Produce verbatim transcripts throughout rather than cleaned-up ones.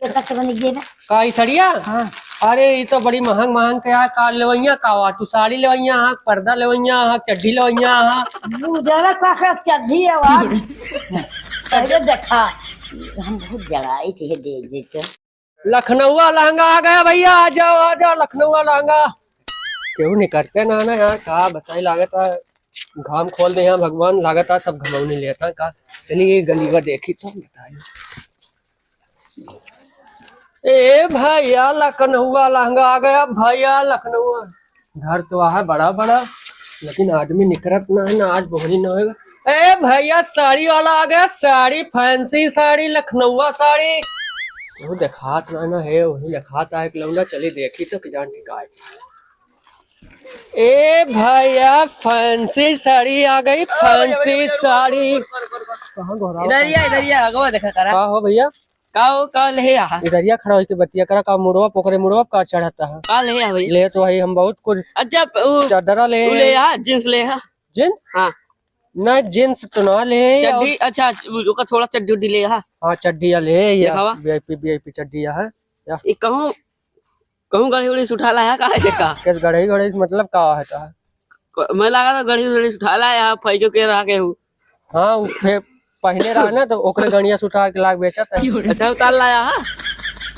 तक तो बनी जेबे। का ई सड़िया? हाँ। अरे, ई तो बड़ी महंग महंग के आ, का लेवइया का वा? तू साड़ी लेवइया हा, पर्दा लेवइया हा, चड्ढी लेवइया हा। ऊ जरा का, का चड्ढी है वा। पहले देखा, हम बहुत जड़ाई थे, दे दे तो। लखनऊआ लहंगा आ गया भइया, आ जाओ, आ जाओ, लखनऊआ लहंगा। केहू निकरते ना ना यार, का बताई, लागत है घाम खोल दे यहाँ भगवान, लागत है सब घमौनी लेता का। चलिए गलीवा देखी तो बताई। ए भइया, लखनऊआ लहंगा आ गया भइया, लखनऊआ। घर तो है बड़ा बड़ा, लेकिन आदमी निकरत ना है ना, आज बोहनी ना होएगा। ए भइया, साड़ी वाला आ गया, साड़ी, फैंसी साड़ी, लखनऊआ साड़ी। वो देखात ना ना है, वही देखात है एक लौंडा, चली देखी तो कि जान के का है। ए भइया, फैंसी साड़ी आ गई, फैंसी साड़ी। कहाँ घोड़ा इधर ही आ, इधर ही आ, अगवा देखा करा। का हो भइया? का हो, का ले आ? इधरिया खड़ा होके बतिया करा, का मुड़वा पोखरे मुड़वा का चढ़ता है? का ले आ भाई? ले तो भाई हम बहुत कुछ अच्छा, उ, चादरा ले। उ ले आ, जींस ले आ। जींस? हाँ। ना, जींस तो ना ले, चड्डी, और अच्छा, उ, ओका थोड़ा चड्डी उड्डी ले आ। हाँ, चड्डी या ले, या दिखावा। VIP, VIP चड्डी या है। या। ई कहूँ, कहूँ गढ़ी उढ़ी से उठा लाया का है का? केस गढ़ी गढ़ी से मतलब का है का? क-, मैं लगा था गढ़ी उढ़ी से उठा लाया, फैक्यो के रहा के हूँ। हाँ, उ फे-, पहले रहा ना, तो ओकरे गड़िया से उतार के लाग बेचत है। अच्छा, उतार लाया है?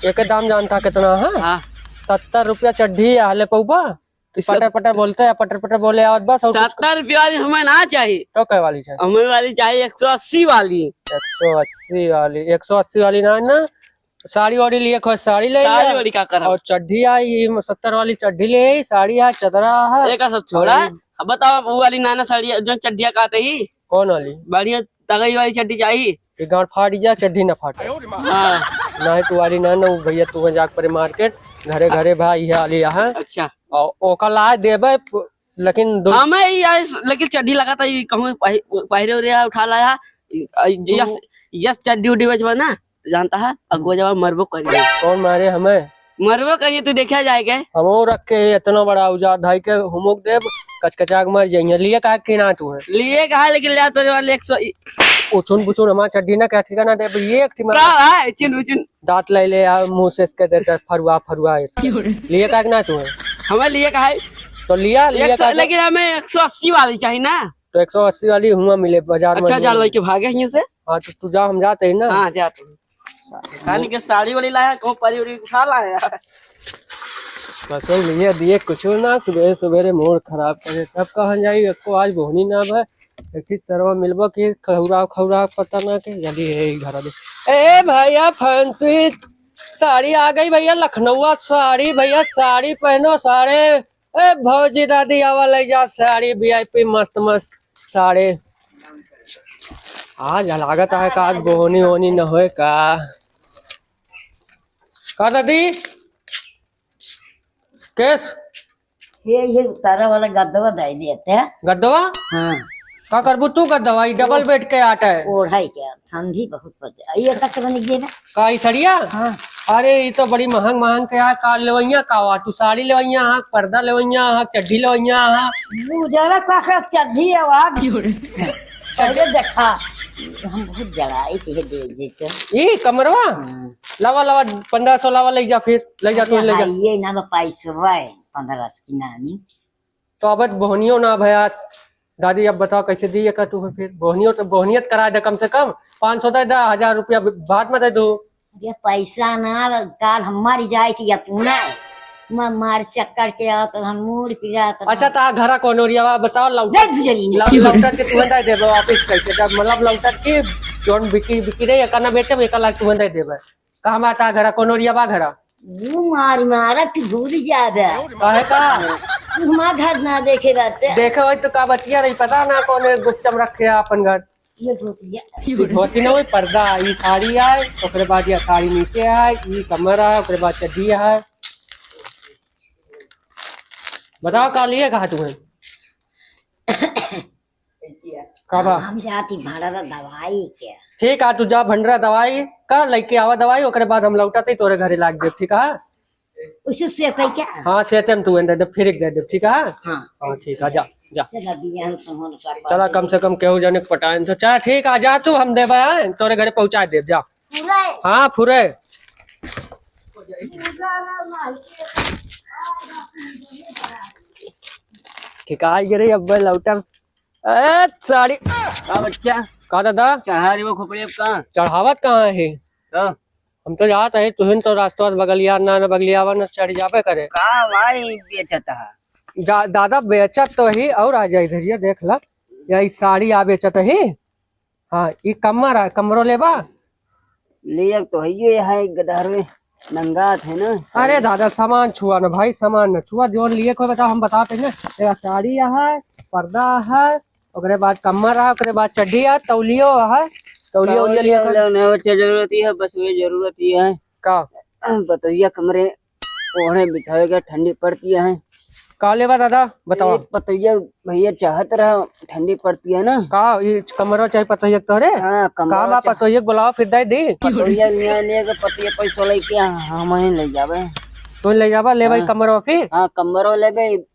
एके दाम जानता कितना है? हाँ। सत्तर रुपया चड्ढी है, ले पौबा? कि सत- पटर पटर बोलते हैं, पटर पटर बोले आवत बस, और कुछ सत्तर रुपया वाली हमें ना चाहिए। तो कै वाली चाहिए? हमें वाली चाहिए एक सौ अस्सी वाली। एक सौ अस्सी वाली, एक सौ अस्सी वाली ना, ना, साड़ी वाड़ी लिए, कोई साड़ी ले साड़ी लिया। वाड़ी का करब? और चड्ढी आई, ये सत्तर वाली चड्ढी ले आई, साड़ी आ, चदरा है। एका सब छोड़ा। और अब बताओ, वो वाली नाना साड़ी, जो चड्ढिया कहते ही। कौन वाली? बढ़िया तगई वाली चड्ढी चाहिए। ये गांड फाट जा, चड्ढी ना फाटे। हाँ। ना तू वाली ना, ना, वो भैया तू जाके परे मार्केट, घरे, घरे भाई, ये वाली यहाँ। अच्छा। और ओका ला देबे, लेकिन दो हमें ही यार, लेकिन चड्ढी लगाता ही कहूँ पहि-, पहिरे उरे उठा लाया। यस, यस चड्ढी उड्ढी बचवा ना, जानता है, अगुआ जवाब मरबो करिए। कौन मारे हमें? मरबो करिए, तू देखा जाए के। हमो रख के इतना बड़ा औजार धाई के हुमुक देब, कचकचा के मर जाइए। लिए कहा कि ना तू है? लिए कहा, लेकिन ले तोरे वाले एक सौ ई- उछुन पुछुन हमार चड्ढी ना क्या ठिकाना देब, ये एक ठिकाना। का है? चिन उचिन। दांत ले ले आ, मुंह से इसके देते फरुआ, फरुआ इसके। क्यों रे? लिए कहा कि ना तू है? हमें लिए कहा है? तो लिया, लिए एक सौ, कहा कि लेकिन हमें एक सौ अस्सी वाली चाहिए ना। तो एक सौ अस्सी वाली हुआ मिले बाजार में अच्छा, जा मिले। लेके भागे यहीं से। हाँ, तो तू जा, हम जाते हैं ना। हाँ, जा तू। खाने के साड़ी वाली लाया, कहूँ परी उरी उठा लाया। कसम लिए दिए कुछ ना, सुबह सुबह रे मूड खराब करे। तब कहाँ जाई, एको आज बोहनी ना भय। एक ही सरवा मिलबो कि खौरा खौरा पता ना के जल्दी है घर दे। ए भैया, फैंसी साड़ी आ गई भैया, लखनऊआ साड़ी भैया, साड़ी पहनो साड़ी। ए भौजी दादी आवा ले जा साड़ी VIP मस्त मस्त साड़ी। आज लागत है का आज बोहनी ओहनी न होए का। का दादी? केस? ये, ये तारा वाला गद्दवा दे देते हैं। गद्दवा? हाँ। का करबू तू गद्दवा? ई डबल बेड के आटा है। ओढ़ाई के, ठंडी बहुत पड़े। ये तक बन गए ना। का ई सड़िया? हाँ। अरे, ई तो बड़ी महंग महंग के आ, का लेवैया का वा? तू साड़ी लेवैया हा, पर्दा लेवैया हा, चड्ढी लेवैया हा। उजाला का का चड्ढी है वा। पहले देखा, हम बहुत जड़ाई थे, दे देते। ई कमरवा? हाँ। लावा, लावा, पन्द्रह सौ लावा, ले जा फिर, ले जा तू, अरे ले जा। हाँ, ये ना बा, पैसवा है, पन्द्रह सौ की नानी। तो अब बोहनियो ना भया। दादी, अब बताओ कैसे दी का तू फिर? बोहनियो तो, बोहनियत करा दे कम से कम। पाँच सौ दे दे, हजार रुपया बाद में दे दो। अरे पैसा ना, काल हम मर जाए थी या तू ना। मैं मार चक्कर के आओ तो हम मूड़ पिरा तो अच्छा, ता घरा कौन ओरिया बा? बताओ, लौट-, देख जरी ने। लौ-, लौटत के तुहन दे देबो वापिस करके। जब मतलब लौटत के जौन बिकी, बिकी रही, एका ना बेचब, एका लाख तुहन दे देबे। कहाँ बा ता घरा? कौन ओरिया बा घरा? वो मारी मारा, तू भूल जाबे। काहे का? तू हमार घर ना देखे बाटे। देखे होई तो का बतिया रही, पता ना कौन गुपचम रखे है अपन घर। ये धोती है। ई धोती ना होई, पर्दा, ई साड़ी आए, ओकरे बाद ये साड़ी नीचे आए, ई कमर आए, ओकरे बाद चड्ढी आए। बताओ का लिए कहा तुम्हें? का बा? हम जाती भंडारा दवाई के। ठीक है, तू जा भंडारा दवाई का लेके आवा दवाई, ओकरे बाद हम लौटत ही तोरे घरे लाग देब, ठीक है? उसे से कह क्या? हाँ, से तेम तू दे दे, फिर एक दे दे, ठीक है? हाँ। हाँ, ठीक है, जा, जा। चला बियाह तो होन का चला, कम से कम केहू जने के पटाएन तो। चला, ठीक है, जा तू, हम देबे, हाँ, तोरे घरे पहुँचा देब, जा। पूरा है। हाँ, पूरे। ठिकाई गिरी, अब लौटब। ए, साड़ी। का बच्चा? का दादा? चढ़ा रही हो खोपड़ी अब का? चढ़ावत कहाँ है? तो? हम तो जात है, तुहिन तो रास्ता बगलिया ना, ना बगलियावा ना चढ़ जाबे करे। का भाई बेचत है? जा, दादा बेचत तो ही, और आ जाए इधर, ये देख ला, या ई साड़ी आ बेचत ही। हाँ, ई कमर है, कमरो लेबा? लिए तो है, ये है गदहरवे, नंगात है ना। अरे दादा, सामान छुआ ना भाई, सामान ना छुआ, जोन लिए कोई बताओ, हम बताते हैं ना। तेरा साड़ी है, पर्दा है, ओकरे बाद कमर है, ओकरे बाद चड्ढी है, तौलियो है, तौलियो उलियो लिए तौलियो कर। ना बच्चा, जरूरत ही है, बस वही जरूरत ही है। का? बतौया कमरे ओढ़े बिछावे के, ठंडी पड़ती है। का लेबा दादा, बतावा। ए, पतोहिया भैया चाहत रहा, ठंडी पड़ती है ना। का ई कमरवा चाही पतोहिया के तोहरे? हाँ, कमरवा का बा चाह- पतोहिया के बुलावा फिर दे दी। पतोहिया लिया, लिया के पतोहिया पैसा लेके हम ही ले जाबे। तू ले जाबा, लेबा ई हाँ। कमरवा फिर? हाँ, कमरवा लेबे।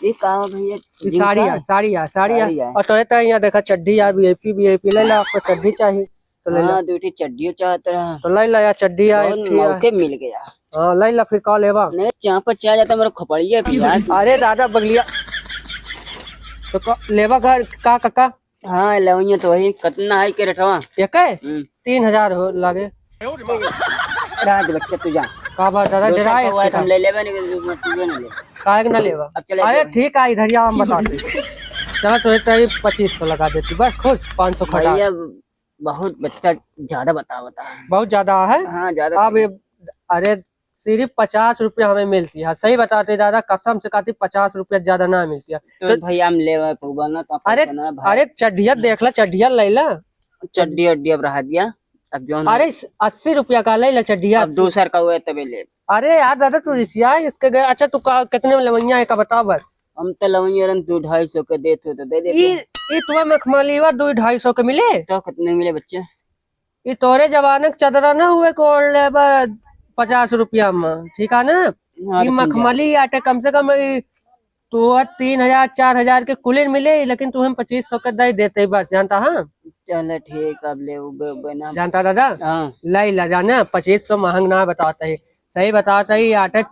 ई का भैया, ई जिनका? साड़ी है, साड़ी है, साड़ी है। साड़ी है। और तो ये तो यहाँ देखा चड्ढी है, वीआईपी, वीआईपी ले ला, आपको चड्ढी चाहिए। तो ले ला। हाँ, दो ठे चड्डियो चाहत रहा। तो ले ला यार, चड्डी आ, बहुत एक ठे आ। मौके मिल गया। हाँ, ले ला, फिर का लेबा? नहीं, चाह पर चाह जाता, मेरा खोपड़िया भी यार। अरे दादा, बगलिया। तो का लेबा घर का, काका? हाँ, लेवइया तो वही, कितना है के रेटवा? एक है? हम्म। तीन हजार हो लागे। राज बच्चा, तू जा। का बात दादा, दूसरा डराए कौआ इसके हम का? ले लेबे नहीं, तू, तू ना ले। काहे के ना लेबा? अब चले अरे जाओ। ठीक है, इधर ही आओ, हम बताते। चलो, तो एक तारीख पच्चीस सौ लगा देती, बस खुश, पाँच सौ खटा। भैया, बहुत बच्चा ज्यादा बतावता है। बहुत ज्यादा है? हाँ, ज्यादा अब है। ये, अरे, सिर्फ पचास रुपया हमें मिलती है, सही बताते दादा, कसम से कहती, पचास रुपया ज्यादा ना मिलती है। तो तो भैया, हम लेवे पउबा ना, तो अरे, पैसा ना भाई। अरे, चड्ढिया देख ला, चड्ढिया ले ला। चड्ढी उड्ढी अब रहा दिया, अब जो हम अरे, अस्सी रुपया का ले ला चड्ढिया, अब अस्सी। दूसर का हुए तबे ले। अरे यार दादा, तू रिसिया इसके गए। अच्छा, तू का, कितने में लेवइया है का बताओ बस। हम तो लवइया रन दो ढाई सौ के देत हो तो दे देते। ई, ई तुम्हें मखमलीवा दो ढाई सौ के मिले? तो कितने मिले बच्चे? ई तोरे जमाने के चदरा ना हुए को ओढ़ ले बा पचास रुपया में, ठीक है ना? हाँ, ई तो मखमली आटे कम से कम ई तो तीन हजार, चार हजार के कुलिर मिले, लेकिन तुम्हें पच्चीस सौ के दे देते बस, जानता है? चल ठीक, अब ले उबे, उबे ना। जानता दादा? हाँ। लाई ला जाना, पच्चीस सौ महंग ना बताता है, सही बताता है, ये आटे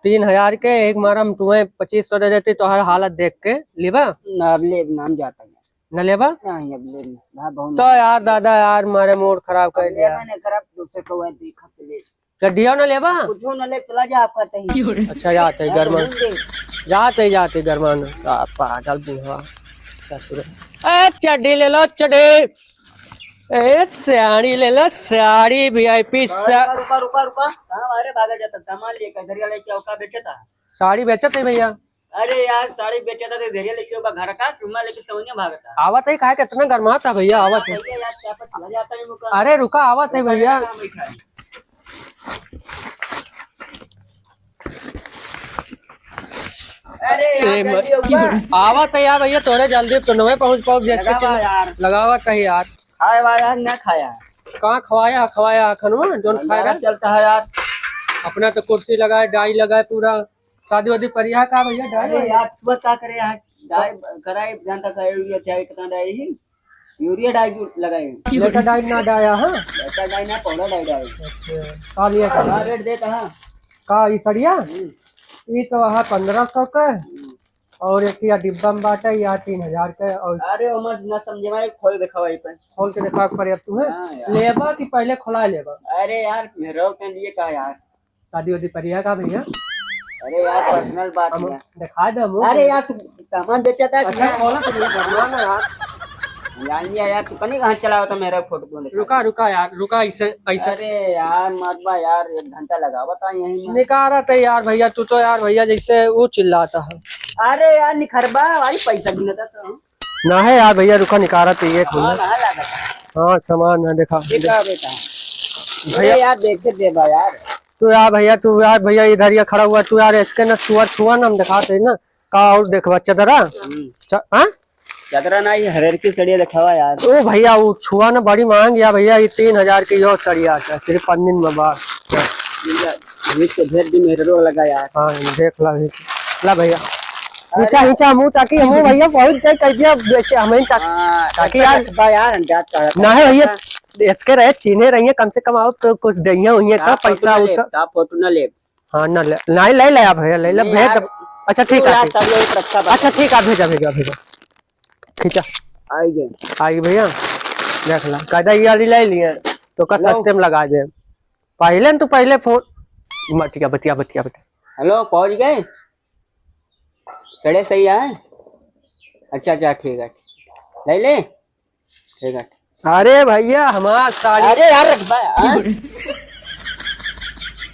तीन हजार के एक मारा हम तुम्हें पच्चीस सौ दे देते, तोहर हालत देख के लेबा? ना, अब ले, नाम जाता है। न लेबा? नहीं, अब ले, ना, बहुत तो महंगा। यार दादा यार, मारे मूड खराब कर अब दिया। लेबा नहीं करब, दूसरे को वह देखा तो ले। चड्डिया न लेबा? कुछो न ले, चला जा आपका तहीं। अच्छा, जाते ही अब गरमा। घूम दे। जाते ही, जाते ही गरमा न। आ, पागल बुढ़वा। ससुर। ए, चड्डी ले लो, चड्डी। ए, साड़ी ले लो, साड़ी वीआईपी सा- रुका, रुका, रुका, रुका। कहाँ मारे भागा जाता? सामान लेकर, धरिया लेके आओ, का बेचे था? साड़ी बेचत है भैया। अरे यार, साड़ी बेचत है तो धरिया लेके आओ, घर का चुम्मा लेके सवनिया भागता। आवत है, काहे के इतना गरमात है भैया, आवत है। भैया यार, क्या पता चला जाता है मुका। अरे रुका, आवत है भैया। कहाँ बैठा है? अरे यार, ए, म-, जल्दी आओ बा। आवत है यार भैया, तोरे जल्दी तो नवे पहुँच पाओ, जैसे लगावा चल-, यार। लगावा कहीं यार। खाए वाला है, ना खाया। कहाँ खवाया, खवाया खनवा, जोन खाए रहा। चलता है यार। अपना तो कुर्सी लगाए, डाई लगाए पूरा। शादी वादी परिया का भैया, डाई अरे वाई? यार, तू बता करे यार, डाई कराए, जानता का यूरिया चाहे कितना डाई ही? यूरिया डाई जो लगाए। बेटा डाई ना डाया, हाँ? बेटा डाई ना, पौधा डाई डाई। अच्छा, का लिया का? का रेट देता है? का ई सड़िया? हम्म। ई तो है पन्द्रह सौ का। हम्म। और एक या डिब्बा में बाटे, या तीन हजार के। और अरे, ओमा ना समझे भाई, खोल दिखावा ई पे। खोल के दिखावा के पड़े अब तू, हैं? हाँ यार। लेबा कि पहले खोला लेबा? अरे यार, मेरे के लिए का यार? शादी वादी परिया का भैया? अरे यार, personal बात हम है। दिखा दे वो। अरे यार, तू सामान बेचा था अच्छा, क्या? खोला तो भैया, भगवान है यार। जान लिया यार, तू कनी कहाँ चला होता मेरा फोटो क्यों दिखा? रुका, रुका यार, रुका, ऐसे, ऐसे। अरे यार, मत बा यार, एक घंटा लगावा था यहीं में। निकारा था यार भैया, तू तो यार भैया जैसे वो चिल्लाता है। अरे यार, निखरबा, भाई पैसा गिनता तो। ना है यार भैया, रुका, निकारा तो ये हाँ, खोला। कहाँ लागत है? हाँ, सामान है, देखा। ये का बेटा? भैया। अरे यार, देखे दे बा यार। तू यार भैया, तू यार भैया, इधर ये खड़ा हुआ, तू यार इसके ना छुआ, छुआ ना, हम दिखाते हैं ना। का और देखबा, चदरा? हम्म। च-, हाँ? चदरा ना, ये हरेर की सड़िया दिखावा यार। ओ भैया, वो छुआ ना, बड़ी महंग या भैया, ये तीन हजार के यो सड़िया है, सिर्फ पन्निन में बा। ये भैया, भैंस के भेद भी मेरे रोग लगा यार। हाँ, देख ला भैया। ला भैया। अरे। हिंचा, हिंचा, मुँह ताकि हम भैया बहुत सही कर दिया, बेचे, हम ही ताकि, हाँ, ताकि ऐसा यार। बा यार, हम जात का ना है भैया। इसके रहे, चिन्हे रहिए, कम से कम आओ तो कुछ दइया उइया का का फोटो पैसा ना ले, उठा। का फोटो ना ले। हाँ, ना ले, नहीं, ले ले आप भैया, ले ले, नहीं भेज यार, दे। अच्छा, ठीक तू है, यार, ठीक। सब लोग रक्षा बांधो। अच्छा, ठीक है, भेजा, भेजा, भेजा। खींचा। आई गए। आई भैया, देख ला, कायदा ये वाली ले लिए, तो का लो। सस्ते में लगा दे। पहले न तू पहले फोन, बतिया, बतिया, बतिया, बतिया। हेलो, पहुंच गए? सड़े सही है? अच्छा, अच्छा, ठीक है, ठीक। ले ले? ठीक है, ठीक। अरे भैया, हमार साड़ी। अरे यार, बा-, हाँ?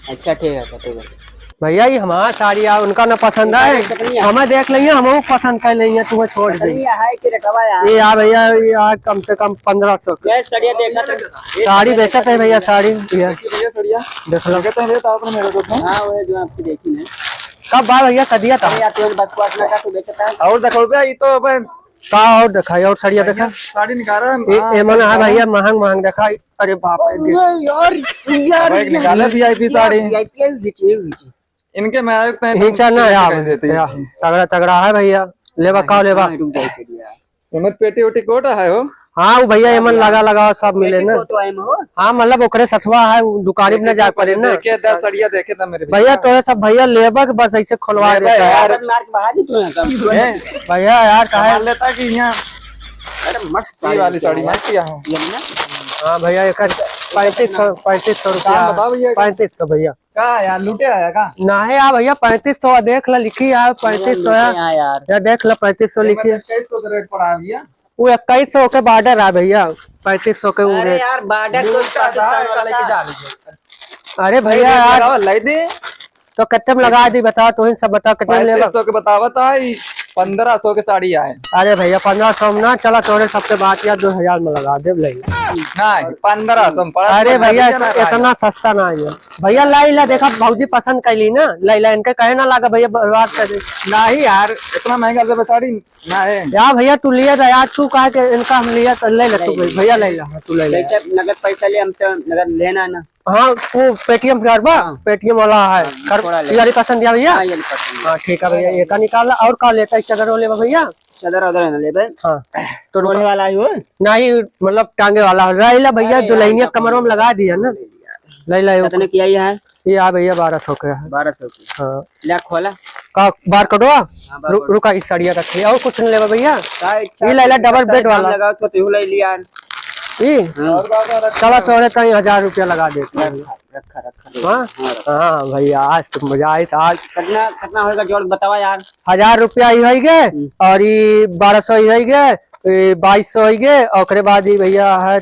अच्छा, ठीक है, ठीक है। भैया, ये हमार साड़ी यार, उनका ना पसंद आए। कितनी है? हमें देख लेंगे, हम पसंद कर लेंगे, तुम्हें छोड़ देंगे। कितनी है कि रखवा यार? ये यार भैया, ये यार कम से कम पन्द्रह सौ के। ये सड़िया देखा तो। साड़ी बेचत है भैया, साड़ी ये। देखिए भैया, सड़िया। देख लो। देखते हैं भैया, तो आपने मेरे को हाँ, वो जो आपकी देखी ना। कब बा भैया, सदिया था? अरे यार, तू बकवास ना कर, तू बेचता है। और देखो भैया, ये तो अपन का और दिखाई, और सड़िया देखा? साड़ी निकाल रहा है। ए, हाँ, ए, मन, हाँ भैया, महंग महंग दिखाई। अरे बाप रे, अरे यार, यार, अबे, एक यार, निकाले VIP यार, साड़ी। VIP है, ये चीज, ये चीज। इनके में आए तो हिंचा ना यार, देती है। तगड़ा, तगड़ा है भैया। लेबा, हाँ, का लेबा? हाँ, रुक जाए, चलिए यार। एमन पेटी ओटी कोट है हो? हाँ, वो भैया, एमन लगा, लगा सब मिले ना। पेटी कोट आए में हो? हाँ, मतलब ओकरे सथवा है, वो दुकानी में ना जा पड़े ना। देखे दा सड़िया, देखे दा मेरे भैया, भैया। तो ये सब भैया लेबा के बस ऐसे खोलवा लेबा देता है। यार। मार के बाहर ही तो है सब। ए, भैया यार, काहे? सामान लेता कि यहाँ? अरे मस्त ये साड़ी वाली है साड़ी यार। मस्त किया है। ये ना? हाँ भैया, एक पैंतीस सौ, पैंतीस सौ रुपया। दाम बताओ भैया। पैंतीस सौ भैया। का यार, लूटे आया का? ना है यार भैया, पैंतीस सौ देख ला, लिखी यार, पैंतीस सौ यार। हाँ यार। यार देख ला, पैंतीस सौ लिखी है। इक्कीस सौ का रेट पड़ा है भैया। वो इक्कीस सौ के बॉर्डर है भैया, पैंतीस सौ के वो अरे रेट। यार, बॉर्डर तो लूटा था, पाकिस्तान वाला लेके का। जा लीजिए। अरे भैया यार। लाई दे। तो कितने में लगा दी, बता, तू ही सब बता, कितने में लेबा? पैंतीस सौ के बतावा था, ई पन्द्रह सौ के साड़ी आए। अरे भैया, पन्द्रह सौ में ना, चला तोरे सबके बात यार, दो हजार में लगा दे, ले। नहीं, पन्द्रह सौ में पड़ा, अरे पन्द्रह भैया, भैया ना इतना लागे। सस्ता ना है भैया, लाई ला, देखा भौजी पसंद कैली ना, लाई ला, इनके कहे ना लागा भैया, बर्बाद कर दे। नहीं यार, इतना महंगा लेबे साड़ी ना है। यार भैया, तू लिया था यार, तू कहा के इनका हम लिया तो ले ले तू ले भैया, ले ला, हाँ, तू ले ले। जैसे नगद पैसा ले, हम तो नगद लेना ना। हाँ, वो Paytm card बा, हाँ। Paytm वाला है। हाँ, कर, थोड़ा ले। ये वाली पसंद दिया भैया? हाँ, ये वाली पसंद है। हाँ, ठीक है भैया, ये का निकाल ला। और का लेता है, चदर वाले बा भैया? चदर वदर ना लेबे। हाँ। तो ओढ़े वाला ही हो? नहीं, मतलब टांगे वाला हो। रही ला भैया, अरे दुल्हनिया यार, कमरों में लगा दिया ना। ले लिया। ले ला, कितने की आई है? ये आ भैया, बारह सौ के है। बारह सौ की। हाँ। ले खोला। का बार कटवा? हाँ, बार रु-, कटवा। रुका, इस साड़िया रख लिया, और कुछ नहीं लेबा भैया? का इच्छा ये ले ला, है? डबल बेड वाला। लगाओ तो तू ले लिया। ई? हाँ। चला, तोरे कहीं हजार रुपया लगा देते हैं। रखा, रखा, रखा, रखा। हाँ? हाँ, रखा। हाँ भैया, आज तो मजा आइस आज। कितना, कितना होएगा जोड़ बतावा यार। हजार रुपया ही होइगे, हम्म। और ई बारह सौ ही होइगे, ई बाईस सौ होइगे, और ओकरे बाद ई भैया है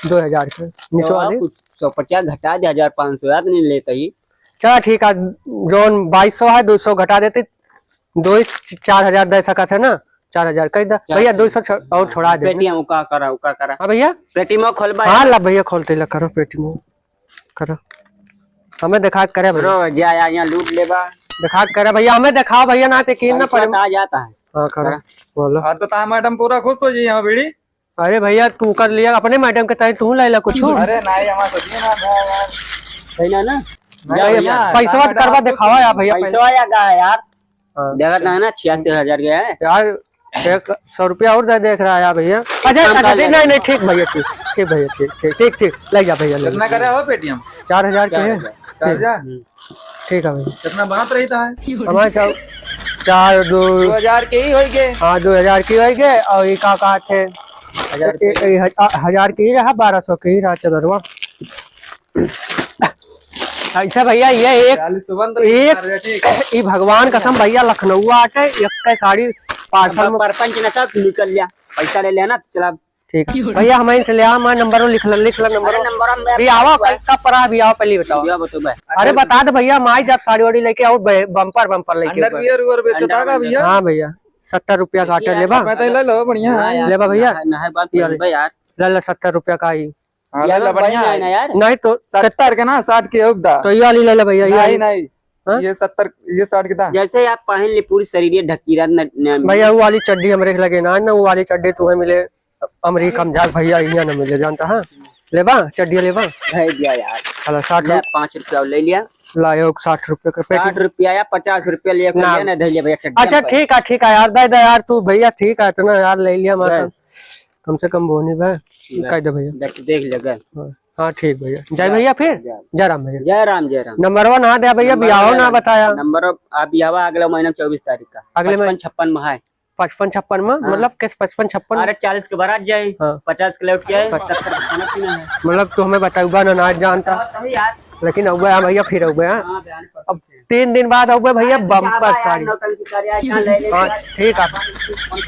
दो हजार के नीचे तो वाले। कुछ सौ पचास घटा दे, हजार पाँच सौ यार, नहीं लेता ही। चला ठीक है, जौन बाईस सौ है, दो सौ घटा देते, दो ही च-, चार हजार दे सकत है ना, चार हजार कह दे। चार भैया, दो सौ छ-, और छोड़ा दे। पेटी में का करा, का करा? हाँ भैया। पेटी में खोलबा हाँ, यार। ला भैया, खोलते ला, करो पेटी में, करो। हमें देखा के करे भैया। रो, जा, या, यहाँ लूट लेबा। देखा के करे भैया, हमें देखाओ भैया, ना तो यकीन ना पैसा पड़े। आ जाता है। हाँ, करो, करा। बोलो। हाँ, तो ता मैडम पूरा खुश हो जाइए, हाँ, बीड़ी। अरे भैया, तू कर लिया अपने मैडम के, ताई तू ले ला कुछ। अरे नहीं, हमारा सच में ना था यार। सही ना, ना? नहीं भैया, भैया, पैसवा ना तो करवा मैडम, दिखावा यार भैया, पैसा आया का है यार? हाँ। देखा था ना, छियासी हजार गया है। यार, एक सौ रुपया और दे, देख रहा है यार भैया। अच्छा, काम अच्छा, कर ठीक, ले। नहीं, नहीं, ठीक भैया, ठीक, ठीक भैया, ठीक, ठीक, ठीक, ठीक, ले जा भैया, ले जा। कितना करे हो Paytm? चार हजार के है। चार हजार। ठीक। चार हजार? हम्म। ठीक है भैया। कितना बनत रही था? हमारे साहब चार, दो दो हजार के ही होई गए। हाँ, दो हजार के होई गए, और ये का कहते हैं? हजार ए, ए, ए, ह-, आ, हजार के ही रहा, बारह सौ के ही रहा चदरवा। अच्छा भैया, ये एक, चालीस तो बन रही है, एक, ठीक। ई भगवान कसम भैया, लखनऊ आके एक के साड़ी parcel में परपंच ने कहा, "तू निकल लिया, पैसा ले लेना, चला।" ठीक। भैया, हमारे से ले आ, हमारा नंबर लिख ले, लिख ले नंबर। अरे, नंबर हम भी आवा, कल का परा भी आवा, पहले बताओ। भैया, बताओ भाई। अरे, बता दे भैया, हमारी जब साड़ी वाड़ी लेके आओ, बे-, bumper, bumper लेके आओ। Underwear उअर बेचता का भैया? हाँ भैया, सत्तर रुपया का आटे, लेबा? मैं तो ले लो, बढ़िया है। हाँ यार, लेबा भैया? नहाए, नहाए बाद ये वाले। पहनबे यार। ले ले, सत्तर रुपया का ही। हाँ, ले यार, लो, बढ़िया बढ़िया है। है ना यार। नहीं तो सत्तर के ना, साठ के उपदा। तो ये वाली ले ले भैया, ये नहीं, वाली। नहीं। हाँ? ये सत्तर, ये साठ के था। जैसे आप पहन ले, पूरी शरीर ये ढकी रहत न, न, भैया, वो वाली चड्डी हमरे के लगे ना, ना वो वाली चड्डी तुम्हें मिले, अमरीका में जाके भैया, यहाँ ना मिले, जानता है? लेबा, चड्डी लेबा? है दिया यार। चलो, साठ ले, रुपये। पाँच रुपया ले लिया। लायो, साठ रुपये का पैकेट। साठ रुपया या पचास रुपया लिया, ना। ले ना, धर लिया भैया, चड्डी अच्छा, हम ठीक है, ठीक है यार, दे दे यार, तू भैया, ठीक है, इतना यार ले लिया, मैं दे। तो कम से कम बोनी बा। ले। कह दे भैया। देख, देख ले गए। हाँ, हाँ, ठीक भैया। जय जा, भैया फिर। जा। जय राम भैया। जय राम, जय राम। नंबरवा ना दे भैया, नंबर बियाहो ना ना दे। बताया। नंबर, आ, बियाहवा अगला महीना में चउबीस तारीख का। अगले पचपन महीने। छप्पन में है। पचपन छप्पन में, हाँ। मतलब, किस पचपन छप्पन? अरे, चालीस के बारात जाए, हाँ। पचास के लौट के आए, पच- सत्तर के खाना पीना है। मतलब, तो हमें बताऊबा ना, ना आज जानता। बताओ तभी यार। लेकिन अउबे, हाँ भैया, फिर अउबे, हाँ। हाँ, बयान पर अब तीन दिन बाद अउबे भैया, अरे, bumper क्या साड़ी। नौटंकी कर यार, क्या ले ले हाँ, यार? ठीक है,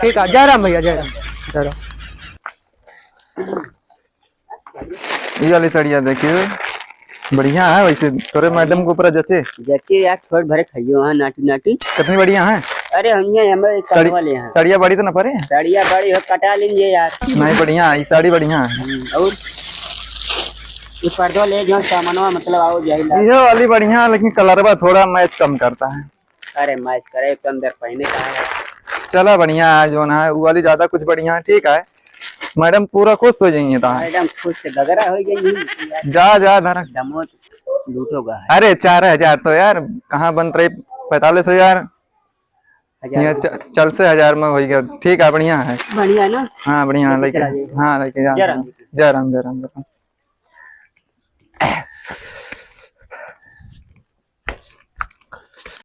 ठीक है, जय राम भैया, जय राम, जय राम। ये वाली साड़िया देखिए, बढ़िया है वैसे, तोरे मैडम के ऊपर जचे। जचे यार, छोट भरे खाइयो, हाँ, नाटी नाटी। कितनी बढ़िया है? अरे, हम ये, हमें साड़ी, कटवा ले हैं। साड़िया बड़ी तो ना परे? साड़िया बड़ी हो, कटा लेंगे यार। नहीं, बढ़िया है, ये साड़ी बढ़िया है। हम्म, और ये पर्दो ले जो सामानवा, मतलब, आओ जाहिला। ये वाली बढ़िया है, लेकिन कलरवा थोड़ा match कम करता है। अरे, match करे तो अंदर पहने का है। चला बढ़िया है, जो ना है, वो वाली ज्यादा कुछ बढ़िया है, ठीक है। मैडम पूरा खुश हो जाइए तो। मैडम खुश से गगरा हो जाइए। जा, जा, धरा। दमोच लूटोगा। अरे, चार हजार तो यार, कहाँ बनत रही? पैंतालीस हजार। हजार यहाँ में। च-, चल से हजार में हो गया। ठीक है, बढ़िया है। बढ़िया है ना? हाँ, बढ़िया है, लेके लेके चला जाइए। हाँ, लेके जा। जय राम जी की। जय राम, जय राम, जय राम।